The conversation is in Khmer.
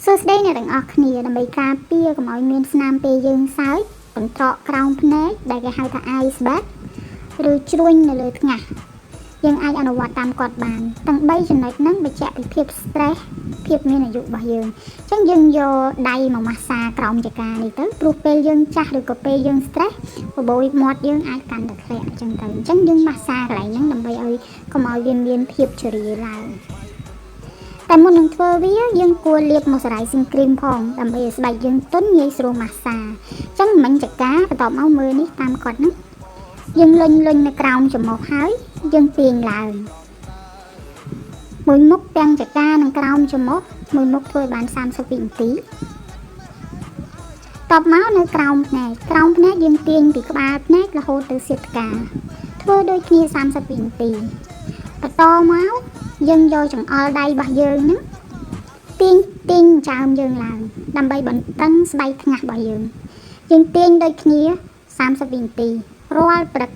សួស្តីអ្នកទាំងអស់គ្នាដើម្បីការពារកុំឲ្យមានស្នាមពេលយើងសើចកន្ត្រកក្រោមភ្នែកដែលគេហៅថា ice bag ឬជ្រួញនៅលើថ្ងាសយើងអាចអនុវត្តតាមគាត់បានទាំង3ចំណុចហ្នឹងបញ្ជាក់ពីភាព stress ភាពមានអាយុរបស់យើងអញ្ចឹងយើងយកដៃមកម៉ាស្សាក្រោមចង្កានេះទៅព្រោះពេលយើងចាស់ឬក៏ពេលយើង stress បបូរមាត់យើងអាចកាន់តែធ្លាក់អញ្ចឹងទៅអញ្ចឹងយើងម៉ាស្សាកន្លែងហ្នឹងដើម្បីឲ្យកុំឲ្យវាមានភាពជរាឡើងតែមុននឹងធ្វើវាយើងគួរលាប moisturizing cream ផងដើម្បីឲ្យស្បែកយើងទន់ងាយស្រួលម៉ាស្សាអញ្ចឹងមិញចកាបន្ទាប់មកមើលនេះតាមគាត់ហ្នឹងយើងលុញលុញនៅក្រោមច្រមុះហើយយើងទាញឡើងមួយមុខទាំងចកានិងក្រោមច្រមុះមួយមុខធ្វើឲ្យបាន30វិនាទីតបមកនៅក្រោមភ្នែកក្រោមភ្នែកយើងទាញពីក្បាលភ្នែករហូតទៅសៀតផ្កាធ្វើដូចគ្នា30វិនាទីបន្តមកយើងយកចង្អុលដៃរបស់យើងហ្នឹងទាញទាញចើមយើងឡើងដើម្បីបន្តឹងស្បែកថ្ងាសរបស់យើងយើងទាញដូចគ្នា30វិនាទីរាល់ព្រឹក